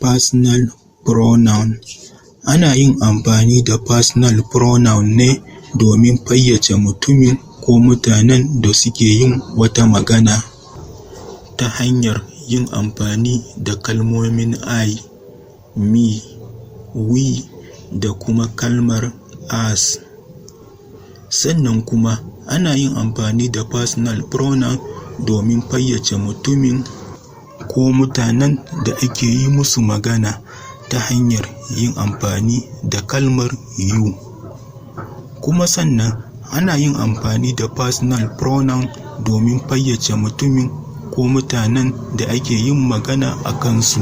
Personal pronoun. Ana yin amfani da personal pronoun ne domin fayyace mutumin ko mutanen da suke yin wata magana ta hanyar yin amfani da kalmomin I, me, we da kuma kalmar us. Sannan kuma ana yin amfani da personal pronoun domin fayyace mutumin ko mutanen da ake yi musu magana ta hanyar yin amfani da kalmar you. Kuma sannan ana yin amfani da personal pronoun domin fayyace mutumin ko mutanen da ake yin magana a kansu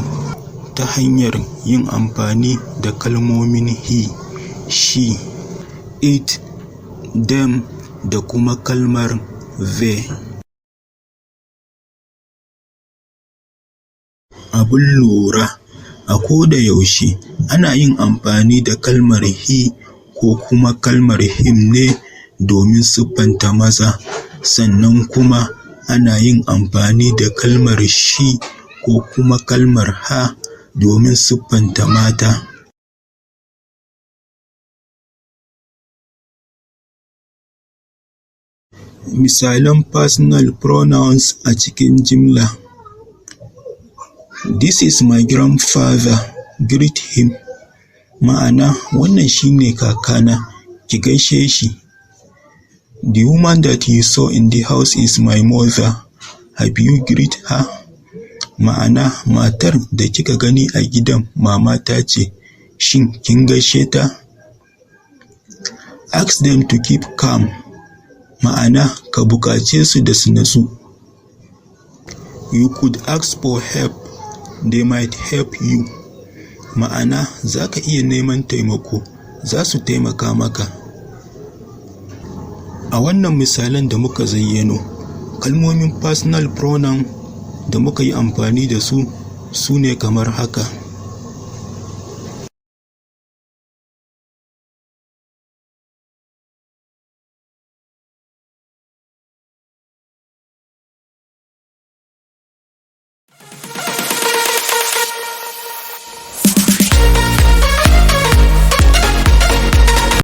ta hanyar yin amfani da kalmomin he, she, it, them da kuma kalmar they. Abun lura: a koda yaushe ana yin amfani da kalmar he ko kuma kalmar him ne domin siffanta maza, sannan kuma ana yin amfani da kalmar she ko kuma kalmar her domin siffanta mata. Misalan personal pronouns a cikin jimla: This is my grandfather, greet him. Ma'ana, wannan shi ne kakana, ki gaishe shi. The woman that you saw in the house is my mother. Have you greet her? Ma'ana, matar da kika gani a gidan mamata ce, shin kin gaishe ta? Ask them to keep calm. Ma'ana, ka buƙace su da su natsu. You could ask for help, they might help you. Ma'ana, za ka iya neman taimako, za su taimaka maka. A wannan misalan da muka zayyano, kalmomin personal pronoun da muka yi amfani da su, su ne kamar haka.